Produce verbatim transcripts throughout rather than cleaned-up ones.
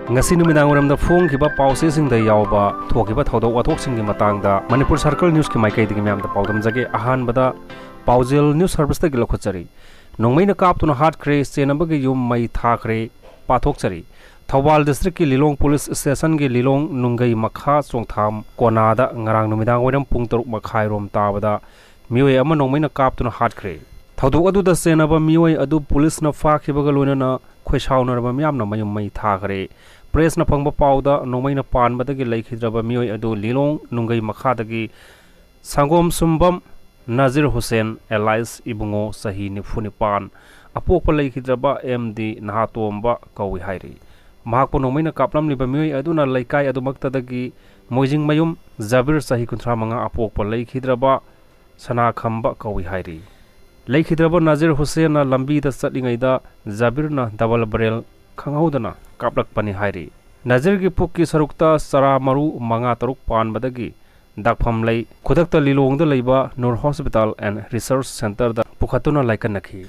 ꯉꯁꯤ ꯅꯨꯃꯤꯗꯥꯡ ꯋꯥꯏꯔꯝꯗ ꯐꯣꯡꯈꯤꯕ ꯄꯥꯎꯆꯦꯁꯤꯡꯗ ꯌꯥꯎꯕ ꯊꯣꯛꯈꯤꯕ ꯊꯧꯗꯣꯛ ꯋꯥꯊꯣꯛꯁꯤꯡꯒꯤ ꯃꯇꯥꯡꯗ ꯃꯅꯤꯄꯨꯔ ꯁꯔꯀꯜ ꯅ꯭ꯌꯨꯁꯀꯤ ꯃꯥꯏꯀꯩꯗꯒꯤ ꯃꯌꯥꯝꯗ ꯄꯥꯎꯗꯝꯖꯒꯦ꯫ ꯑꯍꯥꯟꯕꯗ ꯄꯥꯎꯖꯦꯜ ꯅ꯭ꯌꯨꯁ ꯁꯔꯚꯤꯁꯇꯒꯤ ꯂꯧꯈꯠꯆꯔꯤ꯫ ꯅꯣꯡꯃꯩꯅ ꯀꯥꯞꯇꯨꯅ ꯍꯥꯠꯈ꯭ꯔꯦ, ꯆꯦꯟꯅꯕꯒꯤ ꯌꯨꯝ ꯃꯩ ꯊꯥꯈ꯭ꯔꯦ꯫ ꯄꯥꯊꯣꯛꯆꯔꯤ꯫ ꯊꯧꯕꯥꯜ ꯗꯤꯁꯇ꯭ꯔꯤꯛꯀꯤ ꯂꯤꯂꯣꯡ ꯄꯨꯂꯤꯁ ꯁ꯭ꯇꯦꯁꯟꯒꯤ ꯂꯤꯂꯣꯡ ꯅꯨꯡꯒꯩ ꯃꯈꯥ ꯆꯣꯡꯊꯥꯝ ꯀꯣꯅꯥꯗ ꯉꯔꯥꯡ ꯅꯨꯃꯤꯗꯥꯡ ꯋꯥꯏꯔꯝ ꯄꯨꯡ ꯇꯔꯨꯛ ꯃꯈꯥꯏꯔꯣꯝ ꯇꯥꯕꯗ ꯃꯤꯑꯣꯏ ꯑꯃ ꯅꯣꯡꯃꯩꯅ ꯀꯥꯞꯇꯨꯅ ꯍꯥꯠꯈ꯭ꯔꯦ꯫ ꯊꯧꯗꯣꯛ ꯑꯗꯨꯗ ꯆꯦꯟꯅꯕ ꯃꯤꯑꯣꯏ ꯑꯗꯨ ꯄꯨꯂꯤꯁꯅ ꯐꯥꯈꯤꯕꯒ ꯂꯣꯏꯅꯅ ꯈꯣꯏꯁꯥꯎꯅꯔꯕ ꯃꯤꯌꯥꯝꯅ ꯃꯌꯨꯝ ꯃꯩ ꯊꯥꯈ꯭ꯔꯦ꯫ ꯄ꯭ꯔꯦꯁꯅ ꯐꯪꯕ ꯄꯥꯎꯗ ꯅꯣꯡꯃꯩꯅ ꯄꯥꯟꯕꯗꯒꯤ ꯂꯩꯈꯤꯗ꯭ꯔꯕ ꯃꯤꯑꯣꯏ ꯑꯗꯨ ꯂꯤꯂꯣꯡ ꯅꯨꯡꯒꯩ ꯃꯈꯥꯗꯒꯤ ꯁꯪꯒꯣꯝ ꯁꯨꯝꯕꯝ ꯅꯖꯤꯔ ꯍꯨꯁꯦꯟ ꯑꯦꯂꯥꯏꯁ ꯏꯕꯨꯡꯉꯣ ꯆꯍꯤ ꯅꯤꯐꯨ ꯅꯤꯄꯥꯟ, ꯑꯄꯣꯛꯄ ꯂꯩꯈꯤꯗ꯭ꯔꯕ ꯑꯦꯝ ꯗꯤ ꯅꯍꯥꯇꯣꯝꯕ ꯀꯧꯏ ꯍꯥꯏꯔꯤ꯫ ꯃꯍꯥꯛꯄꯨ ꯅꯣꯡꯃꯩꯅ ꯀꯥꯞꯂꯝꯂꯤꯕ ꯃꯤꯑꯣꯏ ꯑꯗꯨꯅ ꯂꯩꯀꯥꯏ ꯑꯗꯨꯃꯛꯇꯗꯒꯤ ꯃꯣꯏꯖꯤꯡꯃꯌꯨꯝ ꯖꯥꯕꯤꯔ ꯆꯍꯤ ꯀꯨꯟꯊ꯭ꯔꯥ ꯃꯉꯥ, ꯑꯄꯣꯛꯄ ꯂꯩꯈꯤꯗ꯭ꯔꯕ ꯁꯅꯥꯈꯝꯕ ꯀꯧꯏ ꯍꯥꯏꯔꯤ꯫ ꯂꯩꯈꯤꯗ꯭ꯔꯕ ꯅꯖꯤꯔ ꯍꯨꯁꯦꯟꯅ ꯂꯝꯕꯤꯗ ꯆꯠꯂꯤꯉꯩꯗ ꯖꯥꯕꯤꯔꯅ ꯗꯕꯜ ꯕꯦꯔꯦꯜ ꯈꯪꯍꯧꯗꯅ ꯀꯥꯞꯂꯛꯄꯅꯤ ꯍꯥꯏꯔꯤ꯫ ꯅꯖꯤꯔꯒꯤ ꯄꯨꯛꯀꯤ ꯁꯔꯨꯛꯇ ꯆꯔꯥ ꯃꯔꯨ ꯃꯉꯥ ꯇꯔꯨꯛ ꯄꯥꯟꯕꯗꯒꯤ ꯗꯥꯛꯐꯝ ꯂꯩ꯫ ꯈꯨꯗꯛꯇ ꯂꯤꯂꯣꯡꯗ ꯂꯩꯕ ꯅꯨꯔ ꯍꯣꯁꯄꯤꯇꯥꯜ ꯑꯦꯟ ꯔꯤꯁꯔꯆ ꯁꯦꯟꯇꯔꯗ ꯄꯨꯈꯠꯇꯨꯅ ꯂꯥꯏꯀꯠꯅꯈꯤ꯫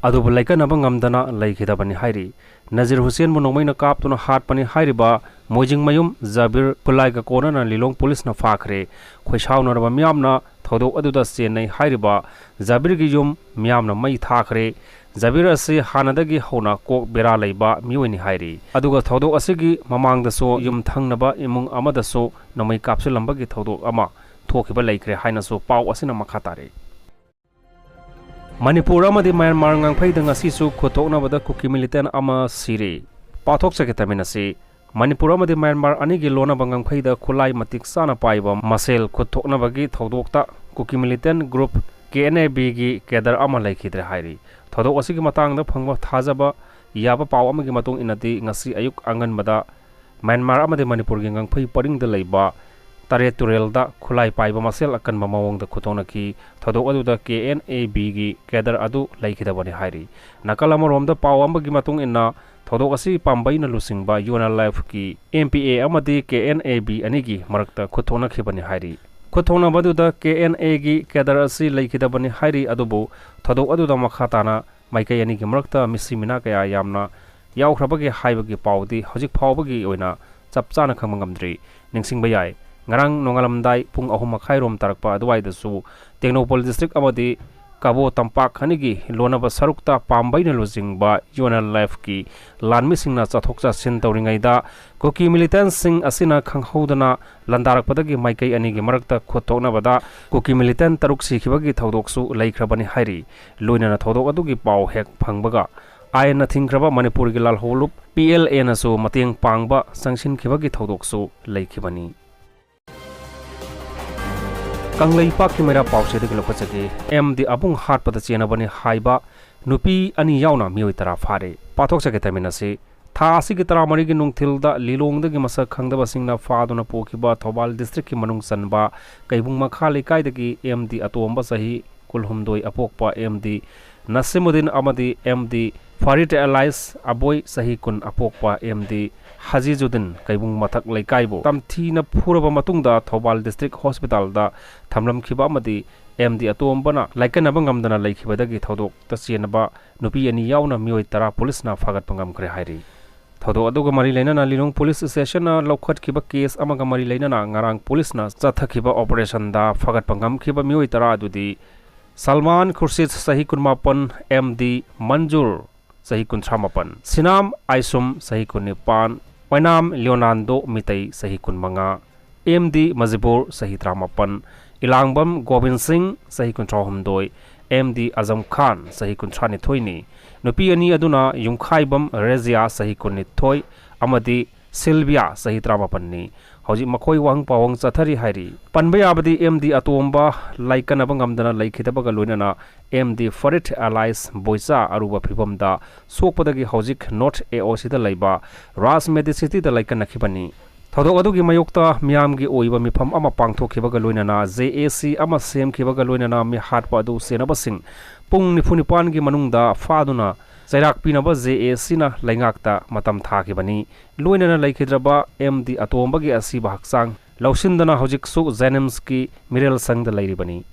ꯑꯗꯨꯕꯨ ꯂꯥꯏꯀꯠꯅꯕ ꯉꯝꯗꯅ ꯂꯩꯈꯤꯗꯕꯅꯤ ꯍꯥꯏꯔꯤ꯫ ꯅꯖꯤꯔ ꯍꯨꯁꯦꯟꯕꯨ ꯅꯣꯡꯃꯩꯅ ꯀꯥꯞꯇꯨꯅ ꯍꯥꯠꯄꯅꯤ ꯍꯥꯏꯔꯤꯕ ꯃꯣꯏꯖꯤꯡꯃꯌꯨꯝ ꯖꯥꯕꯤꯔ ꯈꯨꯠꯂꯥꯏꯒ ꯀꯣꯟꯅꯅ ꯂꯤꯂꯣꯡ ꯄꯨꯂꯤꯁꯅ ꯐꯥꯈ꯭ꯔꯦ꯫ ꯈꯣꯏꯁꯥꯎꯅꯔꯕ ꯃꯤꯌꯥꯝꯅ ꯊꯧꯗꯣꯛ ꯑꯗꯨꯗ ꯆꯦꯟꯅꯩ ꯍꯥꯏꯔꯤꯕ ꯖꯥꯕꯤꯔꯒꯤ ꯌꯨꯝ ꯃꯤꯌꯥꯝꯅ ꯃꯩ ꯊꯥꯈ꯭ꯔꯦ꯫ ꯖꯥꯕꯤꯔ ꯑꯁꯤ ꯍꯥꯟꯅꯗꯒꯤ ꯍꯧꯅ ꯀꯣꯛ ꯕꯦꯔꯥ ꯂꯩꯕ ꯃꯤꯑꯣꯏꯅꯤ ꯍꯥꯏꯔꯤ꯫ ꯑꯗꯨꯒ ꯊꯧꯗꯣꯛ ꯑꯁꯤꯒꯤ ꯃꯃꯥꯡꯗꯁꯨ ꯌꯨꯝꯊꯪꯅꯕ ꯏꯃꯨꯡ ꯑꯃꯗꯁꯨ ꯅꯣꯡꯃꯩ ꯀꯥꯞꯁꯤꯜꯂꯝꯕꯒꯤ ꯊꯧꯗꯣꯛ ꯑꯃ ꯊꯣꯛꯈꯤꯕ ꯂꯩꯈ꯭ꯔꯦ ꯍꯥꯏꯅꯁꯨ ꯄꯥꯎ ꯑꯁꯤꯅ ꯃꯈꯥ ꯇꯥꯔꯤ꯫ ꯃꯅꯤꯄꯨꯔ ꯑꯃꯗꯤ ꯃ꯭ꯌꯥꯟꯃꯥꯔ ꯉꯝꯈꯩꯗ ꯉꯁꯤꯁꯨ ꯈꯨꯠꯊꯣꯛꯅꯕꯗ ꯀꯨꯀꯤ ꯃꯤꯂꯤꯇꯦꯟ ꯑꯃ ꯁꯤꯔꯦ꯫ ꯄꯥꯊꯣꯛꯆꯒꯦ ꯇꯝꯃꯤꯟꯅꯁꯤ꯫ ꯃꯅꯤꯄꯨꯔ ꯑꯃꯗꯤ ꯃ꯭ꯌꯥꯟꯃꯥꯔ ꯑꯅꯤꯒꯤ ꯂꯣꯟꯅꯕ ꯉꯝꯈꯩꯗ ꯈꯨꯠꯂꯥꯏ ꯃꯇꯤꯛ ꯆꯥꯅ ꯄꯥꯏꯕ ꯃꯁꯦꯜ ꯈꯨꯠꯊꯣꯛꯅꯕꯒꯤ ꯊꯧꯗꯣꯛꯇ Kuki militant group K N A ꯕꯤꯒꯤ ꯀꯦꯗꯔ ꯑꯃ ꯂꯩꯈꯤꯗ꯭ꯔꯦ ꯍꯥꯏꯔꯤ꯫ ꯊꯧꯗꯣꯛ ꯑꯁꯤꯒꯤ ꯃꯇꯥꯡꯗ ꯐꯪꯕ ꯊꯥꯖꯕ ꯌꯥꯕ ꯄꯥꯎ ꯑꯃꯒꯤ ꯃꯇꯨꯡ ꯏꯟꯅꯗꯤ, ꯉꯁꯤ ꯑꯌꯨꯛ ꯑꯉꯟꯕꯗ ꯃ꯭ꯌꯥꯟꯃꯥꯔ ꯑꯃꯗꯤ ꯃꯅꯤꯄꯨꯔꯒꯤ ꯉꯝꯈꯩ ꯄꯔꯤꯡꯗ ꯂꯩꯕ ꯇꯔꯦꯠ ꯇꯨꯔꯦꯜꯗ ꯈꯨꯠꯂꯥꯏ ꯄꯥꯏꯕ ꯃꯁꯦꯜ ꯑꯀꯟꯕ ꯃꯑꯣꯡꯗ ꯈꯨꯠꯊꯣꯛꯅꯈꯤ꯫ ꯊꯧꯗꯣꯛ ꯑꯗꯨꯗ ꯀꯦ ꯑꯦꯟ ꯑꯦ ꯕꯤꯒꯤ ꯀꯦꯗꯔ ꯑꯗꯨ ꯂꯩꯈꯤꯗꯕꯅꯤ ꯍꯥꯏꯔꯤ꯫ ꯅꯥꯀꯜ ꯑꯃꯔꯣꯝꯗ ꯄꯥꯎ ꯑꯃꯒꯤ ꯃꯇꯨꯡ ꯏꯟꯅ, ꯊꯧꯗꯣꯛ ꯑꯁꯤ ꯄꯥꯝꯕꯩꯅ ꯂꯨꯆꯤꯡꯕ ꯌꯨ ꯑꯦꯟ ꯑꯦꯜ ꯑꯦꯐꯀꯤ ꯑꯦꯝ ꯄꯤ ꯑꯦ ꯑꯃꯗꯤ ꯀꯦ ꯑꯦꯟ ꯑꯦ ꯕꯤ ꯑꯅꯤꯒꯤ ꯃꯔꯛꯇ ꯈꯨꯠꯊꯣꯛꯅꯈꯤꯕꯅꯤ ꯍꯥꯏꯔꯤ꯫ ꯈꯨꯠꯊꯣꯛꯅꯕ ꯑꯗꯨꯗ ꯀꯦ ꯑꯦꯟ ꯑꯦꯒꯤ ꯀꯦꯗꯔ ꯑꯁꯤ ꯂꯩꯈꯤꯗꯕꯅꯤ ꯍꯥꯏꯔꯤ, ꯑꯗꯨꯕꯨ ꯊꯧꯗꯣꯛ ꯑꯗꯨꯗ ꯃꯈꯥ ꯇꯥꯅ ꯃꯥꯏꯀꯩ ꯑꯅꯤꯒꯤ ꯃꯔꯛꯇ ꯃꯤꯁꯤ ꯃꯤꯅꯥ ꯀꯌꯥ ꯌꯥꯝꯅ ꯌꯥꯎꯈ꯭ꯔꯕꯒꯦ ꯍꯥꯏꯕꯒꯤ ꯄꯥꯎꯗꯤ ꯍꯧꯖꯤꯛ ꯐꯥꯎꯕꯒꯤ ꯑꯣꯏꯅ ꯆꯞ ꯆꯥꯅ ꯈꯪꯕ ꯉꯝꯗ꯭ꯔꯤ꯫ ꯅꯤꯡꯁꯤꯡꯕ ꯌꯥꯏ, ꯉꯔꯥꯡ ꯅꯣꯡꯉꯥꯜꯂꯝꯗꯥꯏ ꯄꯨꯡ ꯑꯍꯨꯝ ꯃꯈꯥꯏꯔꯣꯝ ꯇꯥꯔꯛꯄ ꯑꯗꯨꯋꯥꯏꯗꯁꯨ ꯇꯦꯡꯅꯧꯄꯜ ꯗꯤꯁꯇ꯭ꯔꯤꯛ ꯑꯃꯗꯤ ꯀꯕꯣ ꯇꯝꯄꯥꯛ ꯑꯅꯤꯒꯤ ꯂꯣꯟꯅꯕ ꯁꯔꯨꯛꯇ ꯄꯥꯝꯕꯩꯅ ꯂꯨꯆꯤꯡꯕ ꯌꯨ ꯑꯦꯟ ꯑꯦꯜ ꯑꯦꯐꯀꯤ ꯂꯥꯟꯃꯤꯁꯤꯡꯅ ꯆꯠꯊꯣꯛ ꯆꯠꯁꯤꯟ ꯇꯧꯔꯤꯉꯩꯗ ꯀꯨꯀꯤ ꯃꯤꯂꯤꯇꯦꯟꯁꯤꯡ ꯑꯁꯤꯅ ꯈꯪꯍꯧꯗꯅ ꯂꯥꯟꯗꯥꯔꯛꯄꯗꯒꯤ ꯃꯥꯏꯀꯩ ꯑꯅꯤꯒꯤ ꯃꯔꯛꯇ ꯈꯨꯠ ꯊꯣꯛꯅꯕꯗ ꯀꯨꯀꯤ ꯃꯤꯂꯤꯇꯦꯟ ꯇꯔꯨꯛ ꯁꯤꯈꯤꯕꯒꯤ ꯊꯧꯗꯣꯛꯁꯨ ꯂꯩꯈ꯭ꯔꯕꯅꯤ ꯍꯥꯏꯔꯤ꯫ ꯂꯣꯏꯅꯅ ꯊꯧꯗꯣꯛ ꯑꯗꯨꯒꯤ ꯄꯥꯎ ꯍꯦꯛ ꯐꯪꯕꯒ ꯑꯥꯏꯟꯅ ꯊꯤꯡꯈ꯭ꯔꯕ ꯃꯅꯤꯄꯨꯔꯒꯤ ꯂꯥꯜꯍꯧꯂꯨꯞ ꯄꯤ ꯑꯦꯜ ꯑꯦꯅꯁꯨ ꯃꯇꯦꯡ ꯄꯥꯡꯕ ꯆꯪꯁꯤꯟꯈꯤꯕꯒꯤ ꯊꯧꯗꯣꯛꯁꯨ ꯂꯩꯈꯤꯕꯅꯤ꯫ ꯀꯪꯂꯩꯄꯥꯛꯀꯤ ꯃꯩꯔꯥ ꯄꯥꯎꯆꯦꯗꯒꯤ ꯂꯧꯈꯠꯆꯒꯦ꯫ ꯑꯦꯝ ꯗꯤ ꯑꯕꯨꯡ ꯍꯥꯠꯄꯗ ꯆꯦꯟꯅꯕꯅꯤ ꯍꯥꯏꯕ ꯅꯨꯄꯤ ꯑꯅꯤ ꯌꯥꯎꯅ ꯃꯤꯑꯣꯏ ꯇꯔꯥ ꯐꯥꯔꯦ꯫ ꯄꯥꯊꯣꯛꯆꯒꯦ ꯇꯥꯃꯤꯟꯅꯁꯤ꯫ ꯊꯥ ꯑꯁꯤꯒꯤ ꯇꯔꯥꯃꯔꯤꯒꯤ ꯅꯨꯡꯊꯤꯜꯗ ꯂꯤꯂꯣꯡꯗꯒꯤ ꯃꯁꯛ ꯈꯪꯗꯕꯁꯤꯡꯅ ꯐꯥꯗꯨꯅ ꯄꯨꯈꯤꯕ ꯊꯧꯕꯥꯜ ꯗꯤꯁꯇ꯭ꯔꯤꯛꯀꯤ ꯃꯅꯨꯡ ꯆꯟꯕ ꯀꯩꯕꯨꯡ ꯃꯈꯥ ꯂꯩꯀꯥꯏꯗꯒꯤ ꯑꯦꯝ ꯗꯤ ꯑꯇꯣꯝꯕ ꯆꯍꯤ ꯀꯨꯟꯍꯨꯝꯗꯣꯏ ꯑꯄꯣꯛꯄ ꯑꯦꯝ ꯗꯤ ꯅꯁꯤꯃꯨꯗꯤꯟ ꯑꯃꯗꯤ ꯑꯦꯝ ꯗꯤ ꯐꯔꯤꯗ ꯑꯦꯂꯥꯏꯁ ꯑꯕꯣꯏ ꯆꯍꯤ ꯀꯨꯟ ꯑꯄꯣꯛꯄ ꯑꯦꯝ ꯗꯤ ꯍꯖꯤꯖꯨꯗꯤꯟ ꯀꯩꯕꯨꯡ ꯃꯊꯛ ꯂꯩꯀꯥꯏꯕꯨ ꯇꯝꯊꯤꯅ ꯐꯨꯔꯕ ꯃꯇꯨꯡꯗ ꯊꯧꯕꯥꯜ ꯗꯤꯁꯇ꯭ꯔꯤꯛ ꯍꯣꯁꯄꯤꯇꯥꯜꯗ ꯊꯝꯂꯝꯈꯤꯕ ꯑꯃꯗꯤ ꯑꯦꯝ ꯗꯤ ꯑꯇꯣꯝꯕꯅ ꯂꯥꯏꯀꯠꯅꯕ ꯉꯝꯗꯅ ꯂꯩꯈꯤꯕꯗꯒꯤ ꯊꯧꯗꯣꯛꯇ ꯆꯦꯟꯅꯕ ꯅꯨꯄꯤ ꯑꯅꯤ ꯌꯥꯎꯅ ꯃꯤꯑꯣꯏ ꯇꯔꯥ ꯄꯨꯂꯤꯁꯅ ꯐꯥꯒꯠꯄ ꯉꯝꯈ꯭ꯔꯦ ꯍꯥꯏꯔꯤ꯫ ꯊꯧꯗꯣꯛ ꯑꯗꯨꯒ ꯃꯔꯤ ꯂꯩꯅꯅ ꯂꯤꯂꯣꯡ ꯄꯨꯂꯤꯁ ꯁ꯭ꯇꯦꯁꯟꯅ ꯂꯧꯈꯠꯈꯤꯕ ꯀꯦꯁ ꯑꯃꯒ ꯃꯔꯤ ꯂꯩꯅꯅ ꯉꯔꯥꯡ ꯄꯨꯂꯤꯁꯅ ꯆꯠꯊꯈꯤꯕ ꯑꯣꯄꯔꯦꯁꯟꯗ ꯐꯥꯒꯠꯄ ꯉꯝꯈꯤꯕ ꯃꯤꯑꯣꯏ ꯇꯔꯥ ꯑꯗꯨꯗꯤ ꯁꯜꯃꯥꯟ ꯈꯨꯔꯁꯤꯗ ꯆꯍꯤ ꯀꯨꯟꯃꯥꯄꯟ, ꯑꯦꯝ ꯗꯤ ꯃꯟꯖꯨꯔ ꯆꯍꯤ ꯀꯨꯟꯊ꯭ꯔꯥ ꯃꯥꯄꯟ, ꯁꯤꯅꯥꯝ ꯑꯥꯏꯁꯨꯝ ꯆꯍꯤ ꯀꯨꯟꯅꯤꯄꯥꯟ, ꯑꯣꯏꯅꯥꯝ ꯂꯤꯌꯣꯅꯥꯟꯗꯣ ꯃꯤꯇꯩ ꯆꯍꯤ ꯀꯨꯟꯃꯉꯥ, ꯑꯦꯝ ꯗꯤ ꯃꯖꯤꯕꯨꯔ ꯆꯍꯤ ꯇꯔꯥꯃꯥꯄꯟ, ꯏꯂꯥꯡꯕꯝ ꯒꯣꯕꯤꯟ ꯁꯤꯡ ꯆꯍꯤ ꯀꯨꯟꯊ꯭ꯔꯥꯍꯨꯝꯗꯣꯏ, ꯑꯦꯝ ꯗꯤ ꯑꯖꯝ ꯈꯥꯟ ꯆꯍꯤ ꯀꯨꯟꯊ꯭ꯔꯥꯅꯤꯊꯣꯏꯅꯤ꯫ ꯅꯨꯄꯤ ꯑꯅꯤ ꯑꯗꯨꯅ ꯌꯨꯝꯈꯥꯏꯕꯝ ꯔꯦꯖꯤꯌꯥ ꯆꯍꯤ ꯀꯨꯟꯅꯤꯊꯣꯏ ꯑꯃꯗꯤ ꯁꯤꯜꯕꯤꯌꯥ ꯆꯍꯤ ꯇꯔꯥꯃꯥꯄꯟꯅꯤ꯫ ꯍꯧꯖꯤꯛ ꯃꯈꯣꯏ ꯋꯥꯍꯪ ꯄꯥꯎꯍꯪ ꯆꯠꯊꯔꯤ ꯍꯥꯏꯔꯤ꯫ ꯄꯟꯕ ꯌꯥꯕꯗꯤ ꯑꯦꯝ ꯗꯤ ꯑꯇꯣꯝꯕ ꯂꯥꯏꯀꯠꯅꯕ ꯉꯝꯗꯅ ꯂꯩꯈꯤꯗꯕꯒ ꯂꯣꯏꯅꯅ ꯑꯦꯝ ꯗꯤ ꯐꯔꯤꯗ ꯑꯦꯂꯥꯏꯁ ꯕꯣꯏꯆꯥ ꯑꯔꯨꯕ ꯐꯤꯕꯝꯗ ꯁꯣꯛꯄꯗꯒꯤ ꯍꯧꯖꯤꯛ ꯅꯣꯔꯠ ꯑꯦ ꯑꯣ ꯁꯤꯗ ꯂꯩꯕ ꯔꯥꯖ ꯃꯦꯗꯤꯁꯤꯇꯤꯗ ꯂꯥꯏꯀꯠꯅꯈꯤꯕꯅꯤ꯫ ꯊꯧꯗꯣꯛ ꯑꯗꯨꯒꯤ ꯃꯥꯌꯣꯛꯇ ꯃꯤꯌꯥꯝꯒꯤ ꯑꯣꯏꯕ ꯃꯤꯐꯝ ꯑꯃ ꯄꯥꯡꯊꯣꯛꯈꯤꯕꯒ ꯂꯣꯏꯅꯅ ꯖꯦ ꯑꯦ ꯁꯤ ꯑꯃ ꯁꯦꯝꯈꯤꯕꯒ ꯂꯣꯏꯅꯅ ꯃꯤꯍꯥꯠꯄ ꯑꯗꯨ ꯆꯦꯟꯅꯕꯁꯤꯡ ꯄꯨꯡ ꯅꯤꯐꯨ ꯅꯤꯄꯥꯟꯒꯤ ꯃꯅꯨꯡꯗ ꯐꯥꯗꯨꯅ ꯆꯩꯔꯥꯛ ꯄꯤꯅꯕ ꯖꯦ ꯑꯦ ꯁꯤꯅ ꯂꯩꯉꯥꯛꯇ ꯃꯇꯝ ꯊꯥꯈꯤꯕꯅꯤ꯫ ꯂꯣꯏꯅꯅ ꯂꯩꯈꯤꯗ꯭ꯔꯕ ꯑꯦꯝ ꯗꯤ ꯑꯇꯣꯝꯕꯒꯤ ꯑꯁꯤꯕ ꯍꯛꯆꯥꯡ ꯂꯧꯁꯤꯟꯗꯅ ꯍꯧꯖꯤꯛꯁꯨ ꯖꯦꯅꯤꯝꯁꯀꯤ ꯃꯤꯔꯦꯜ ꯁꯪꯗ ꯂꯩꯔꯤꯕꯅꯤ꯫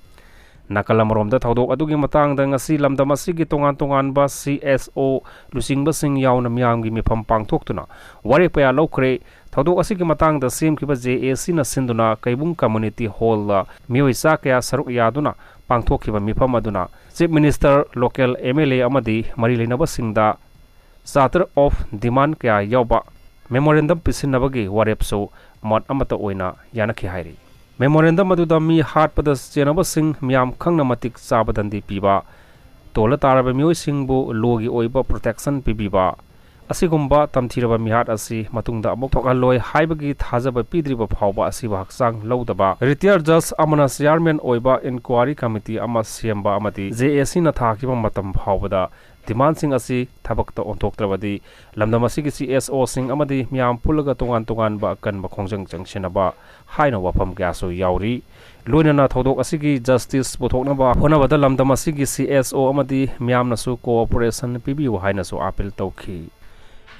ꯅꯥꯀꯜ ꯑꯃꯔꯣꯝꯗ, ꯊꯧꯗꯣꯛ ꯑꯗꯨꯒꯤ ꯃꯇꯥꯡꯗ ꯉꯁꯤ ꯂꯝꯗꯝ ꯑꯁꯤꯒꯤ ꯇꯣꯉꯥꯟ ꯇꯣꯉꯥꯟꯕ C S O ꯂꯨꯆꯤꯡꯕꯁꯤꯡ ꯌꯥꯎꯅ ꯃꯤꯌꯥꯝꯒꯤ ꯃꯤꯐꯝ ꯄꯥꯡꯊꯣꯛꯇꯨꯅ ꯋꯥꯔꯦꯞ ꯀꯌꯥ ꯂꯧꯈ꯭ꯔꯦ꯫ ꯊꯧꯗꯣꯛ ꯑꯁꯤꯒꯤ ꯃꯇꯥꯡꯗ ꯁꯦꯝꯈꯤꯕ J A C ꯅ ꯁꯤꯟꯗꯨꯅ ꯀꯩꯕꯨꯡ Community Hall ꯗ ꯃꯤꯑꯣꯏ ꯆꯥ ꯀꯌꯥ ꯁꯔꯨꯛ ꯌꯥꯗꯨꯅ ꯄꯥꯡꯊꯣꯛꯈꯤꯕ ꯃꯤꯐꯝ ꯑꯗꯨꯅ Chief Minister, local M L A ꯑꯃꯗꯤ ꯃꯔꯤ ꯂꯩꯅꯕꯁꯤꯡꯗ Charter of Demand ꯀꯌꯥ ꯌꯥꯎꯕ memorandum ꯄꯤꯁꯤꯟꯅꯕꯒꯤ ꯋꯥꯔꯦꯞꯁꯨ ꯃꯣꯠ ꯑꯃꯠꯇ ꯑꯣꯏꯅ ꯌꯥꯅꯈꯤ ꯍꯥꯏꯔꯤ꯫ Memorandum ꯑꯗꯨꯗ ꯃꯤ ꯍꯥꯠꯄꯗ ꯆꯦꯟꯅꯕꯁꯤꯡ ꯃꯤꯌꯥꯝ ꯈꯪꯅ ꯃꯇꯤꯛ ꯆꯥꯕ ꯗꯟꯗꯤ ꯄꯤꯕ, ꯇꯣꯜꯂ ꯇꯥꯔꯕ ꯃꯤꯑꯣꯏꯁꯤꯡꯕꯨ ꯂꯣꯒꯤ ꯑꯣꯏꯕ protection ꯄꯤꯕꯤꯕ, ꯑꯁꯤꯒꯨꯝꯕ ꯇꯝꯊꯤꯔꯕ ꯃꯤꯍꯥꯠ ꯑꯁꯤ ꯃꯇꯨꯡꯗ ꯑꯃꯨꯛ ꯊꯣꯛꯍꯜꯂꯣꯏ ꯍꯥꯏꯕꯒꯤ ꯊꯥꯖꯕ ꯄꯤꯗ꯭ꯔꯤꯕ ꯐꯥꯎꯕ ꯑꯁꯤꯕꯨ ꯍꯛꯆꯥꯡ ꯂꯧꯗꯕ, retired judge ꯑꯃꯅ chairman ꯑꯣꯏꯕ inquiry committee ꯑꯃ ꯁꯦꯝꯕ ꯑꯃꯗꯤ J A C ꯅ ꯊꯥꯈꯤꯕ ꯃꯇꯝ ꯐꯥꯎꯕꯗ demandꯁꯤꯡ ꯑꯁꯤ ꯊꯕꯛꯇ ꯑꯣꯟꯊꯣꯛꯇ꯭ꯔꯕꯗꯤ ꯂꯝꯗꯝ ꯑꯁꯤꯒꯤ C S O ꯁꯤꯡ ꯑꯃꯗꯤ ꯃꯤꯌꯥꯝ ꯄꯨꯜꯂꯒ ꯇꯣꯉꯥꯟ ꯇꯣꯉꯥꯟꯕ ꯑꯀꯟꯕ ꯈꯣꯡꯖꯪ ꯆꯪꯁꯤꯟꯅꯕ ꯍꯥꯏꯅ ꯋꯥꯐꯝ ꯀꯌꯥꯁꯨ ꯌꯥꯎꯔꯤ꯫ ꯂꯣꯏꯅꯅ ꯊꯧꯗꯣꯛ ꯑꯁꯤꯒꯤ justice ꯄꯨꯊꯣꯛꯅꯕ ꯍꯣꯠꯅꯕꯗ ꯂꯝꯗꯝ ꯑꯁꯤꯒꯤ C S O ꯑꯃꯗꯤ ꯃꯤꯌꯥꯝꯅꯁꯨ cooperation ꯄꯤꯕꯤꯌꯨ ꯍꯥꯏꯅꯁꯨ appeal ꯇꯧꯈꯤ꯫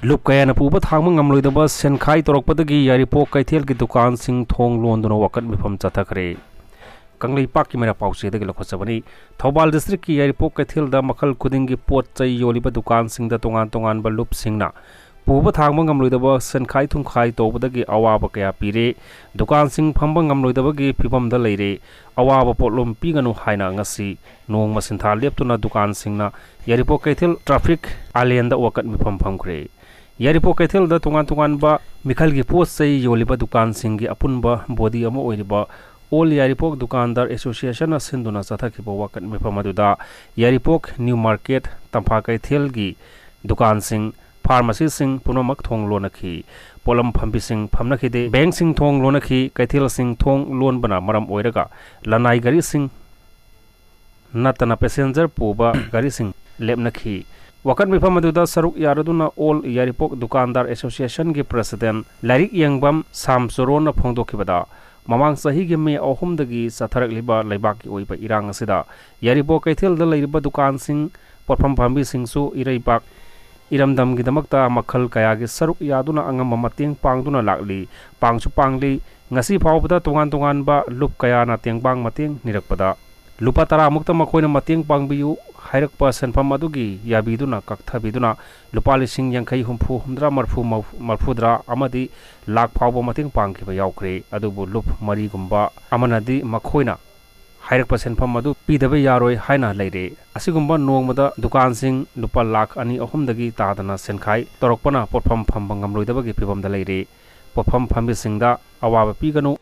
ꯂꯨꯞ ꯀꯌꯥꯅ ꯄꯨꯕ ꯊꯥꯡꯕ ꯉꯝꯂꯣꯏꯗꯕ ꯁꯦꯟꯈꯥꯏ ꯇꯧꯔꯛꯄꯗꯒꯤ ꯌꯥꯏꯔꯤꯄꯣꯛ ꯀꯩꯊꯦꯜꯒꯤ ꯗꯨꯀꯥꯟꯁꯤꯡ ꯊꯣꯡ ꯂꯣꯟꯗꯨꯅ ꯋꯥꯀꯠ ꯃꯤꯐꯝ ꯆꯠꯊꯈ꯭ꯔꯦ꯫ ꯀꯪꯂꯩꯄꯥꯛꯀꯤ ꯃꯩꯔꯥ ꯄꯥꯎꯆꯦꯗꯒꯤ ꯂꯧꯈꯠꯆꯕꯅꯤ꯫ ꯊꯧꯕꯥꯜ district ꯀꯤ ꯌꯥꯏꯔꯤꯄꯣꯛ ꯀꯩꯊꯦꯜꯗ ꯃꯈꯜ ꯈꯨꯗꯤꯡꯒꯤ ꯄꯣꯠ ꯆꯩ ꯌꯣꯜꯂꯤꯕ ꯗꯨꯀꯥꯟꯁꯤꯡꯗ ꯇꯣꯉꯥꯟ ꯇꯣꯉꯥꯟꯕ ꯂꯨꯞꯁꯤꯡꯅ ꯄꯨꯕ ꯊꯥꯡꯕ ꯉꯝꯂꯣꯏꯗꯕ ꯁꯦꯟꯈꯥꯏ ꯊꯨꯝꯈꯥꯏ ꯇꯧꯕꯗꯒꯤ ꯑꯋꯥꯕ ꯀꯌꯥ ꯄꯤꯔꯦ꯫ ꯗꯨꯀꯥꯟꯁꯤꯡ ꯐꯝꯕ ꯉꯝꯂꯣꯏꯗꯕꯒꯤ ꯐꯤꯕꯝꯗ ꯂꯩꯔꯦ꯫ ꯑꯋꯥꯕ ꯄꯣꯠꯂꯨꯝ ꯄꯤꯒꯅꯨ ꯍꯥꯏꯅ ꯉꯁꯤ ꯅꯣꯡꯃ ꯁꯤꯟꯊꯥ ꯂꯦꯞꯇꯨꯅ ꯗꯨꯀꯥꯟꯁꯤꯡꯅ ꯌꯥꯏꯔꯤꯄꯣꯛ ꯀꯩꯊꯦꯜ traffic island ꯗ ꯋꯥꯀꯠ ꯃꯤꯐꯝ ꯐꯝꯈ꯭ꯔꯦ꯫ ꯌꯥꯏꯔꯤꯄꯣꯛ ꯀꯩꯊꯦꯜꯗ ꯇꯣꯉꯥꯟ ꯇꯣꯉꯥꯟꯕ ꯃꯤꯈꯜꯒꯤ ꯄꯣꯠ ꯆꯩ ꯌꯣꯜꯂꯤꯕ ꯗꯨꯀꯥꯟꯁꯤꯡꯒꯤ ꯑꯄꯨꯟꯕ body ꯑꯃ ꯑꯣꯏꯔꯤꯕ All ꯌꯥꯏꯔꯤꯄꯣꯛ ꯗꯨꯀꯥꯟꯗꯥꯔ Association ꯅ ꯁꯤꯟꯗꯨꯅ ꯆꯠꯊꯈꯤꯕ ꯋꯥꯀꯠ ꯃꯤꯐꯝ ꯑꯗꯨꯗ ꯌꯥꯏꯔꯤꯄꯣꯛ New Market, ꯇꯝꯐꯥ ꯀꯩꯊꯦꯜꯒꯤ ꯗꯨꯀꯥꯟꯁꯤꯡ, pharmacy ꯁꯤꯡ ꯄꯨꯝꯅꯃꯛ ꯊꯣꯡ ꯂꯣꯟꯅꯈꯤ꯫ ꯄꯣꯠꯂꯝ ꯐꯝꯕꯤꯁꯤꯡ ꯐꯝꯅꯈꯤꯗꯦ꯫ Bank ꯁꯤꯡ ꯊꯣꯡ ꯂꯣꯟꯅꯈꯤ꯫ ꯀꯩꯊꯦꯜꯁꯤꯡ ꯊꯣꯡ ꯂꯣꯟꯕꯅ ꯃꯔꯝ ꯑꯣꯏꯔꯒ ꯂꯅꯥꯏ ꯒꯥꯔꯤꯁꯤꯡ ꯅꯠꯇꯅ passenger ꯄꯨꯕ ꯒꯥꯔꯤꯁꯤꯡ ꯂꯦꯞꯅꯈꯤ꯫ ꯋꯥꯀꯠ ꯃꯤꯐꯝ ꯑꯗꯨꯗ ꯁꯔꯨꯛ ꯌꯥꯔꯗꯨꯅ All ꯌꯥꯏꯔꯤꯄꯣꯛ ꯗꯨꯀꯥꯟꯗꯥꯔ Association ꯒꯤ President ꯂꯥꯏꯔꯤꯛ ꯌꯦꯡꯕꯝ ꯁꯥꯝ ꯆꯣꯔꯣꯟꯅ ꯐꯣꯡꯗꯣꯛꯈꯤꯕꯗ, ꯃꯃꯥꯡ ꯆꯍꯤꯒꯤ ꯃꯦ ꯑꯍꯨꯝꯗꯒꯤ ꯆꯠꯊꯔꯛꯂꯤꯕ ꯂꯩꯕꯥꯛꯀꯤ ꯑꯣꯏꯕ ꯏꯔꯥꯡ ꯑꯁꯤꯗ ꯌꯥꯏꯔꯤꯄꯣꯛ ꯀꯩꯊꯦꯜꯗ ꯂꯩꯔꯤꯕ ꯗꯨꯀꯥꯟꯁꯤꯡ, ꯄꯣꯠꯐꯝ ꯐꯝꯕꯤꯁꯤꯡꯁꯨ ꯏꯔꯩꯕꯥꯛ ꯏꯔꯝꯗꯝꯒꯤꯗꯃꯛꯇ ꯃꯈꯜ ꯀꯌꯥꯒꯤ ꯁꯔꯨꯛ ꯌꯥꯗꯨꯅ ꯑꯉꯝꯕ ꯃꯇꯦꯡ ꯄꯥꯡꯗꯨꯅ ꯂꯥꯛꯂꯤ, ꯄꯥꯡꯁꯨ ꯄꯥꯡꯂꯤ꯫ ꯉꯁꯤ ꯐꯥꯎꯕꯗ ꯇꯣꯉꯥꯟ ꯇꯣꯉꯥꯟꯕ ꯂꯨꯞ ꯀꯌꯥꯅ ꯇꯦꯡꯕꯥꯡ ꯃꯇꯦꯡ ꯅꯤꯔꯛꯄꯗ ꯂꯨꯄꯥ ꯇꯔꯥꯃꯨꯛꯇ ꯃꯈꯣꯏꯅ ꯃꯇꯦꯡ ꯄꯥꯡꯕꯤꯌꯨ ꯍꯥꯏꯔꯛꯄ ꯁꯦꯟꯐꯝ ꯑꯗꯨꯒꯤ ꯌꯥꯕꯤꯗꯨꯅ ꯀꯛꯊꯕꯤꯗꯨꯅ ꯂꯨꯄꯥ ꯂꯤꯁꯤꯡ ꯌꯥꯡꯈꯩ, ꯍꯨꯝꯐꯨ, ꯍꯨꯝꯗ꯭ꯔꯥ, ꯃꯔꯐꯨ, ꯃꯔꯐꯨꯗ꯭ꯔꯥ ꯑꯃꯗꯤ ꯂꯥꯈ ꯐꯥꯎꯕ ꯃꯇꯦꯡ ꯄꯥꯡꯈꯤꯕ ꯌꯥꯎꯈ꯭ꯔꯦ꯫ ꯑꯗꯨꯕꯨ ꯂꯨꯞ ꯃꯔꯤꯒꯨꯝꯕ ꯑꯃꯅꯗꯤ ꯃꯈꯣꯏꯅ ꯍꯥꯏꯔꯛꯄ ꯁꯦꯟꯐꯝ ꯑꯗꯨ ꯄꯤꯗꯕ ꯌꯥꯔꯣꯏ ꯍꯥꯏꯅ ꯂꯩꯔꯦ꯫ ꯑꯁꯤꯒꯨꯝꯕ ꯅꯣꯡꯃꯗ ꯗꯨꯀꯥꯟꯁꯤꯡ ꯂꯨꯄꯥ ꯂꯥꯈ ꯑꯅꯤ ꯑꯍꯨꯝꯗꯒꯤ ꯇꯥꯗꯅ ꯁꯦꯟꯈꯥꯏ ꯇꯧꯔꯛꯄꯅ ꯄꯣꯠꯐꯝ ꯐꯝꯕ ꯉꯝꯂꯣꯏꯗꯕꯒꯤ ꯐꯤꯕꯝꯗ ꯂꯩꯔꯦ꯫ ꯄꯣꯠꯐꯝ ꯐꯝꯕꯤꯁꯤꯡꯗ ꯑꯋꯥꯕ ꯄꯤꯒꯅꯨ꯫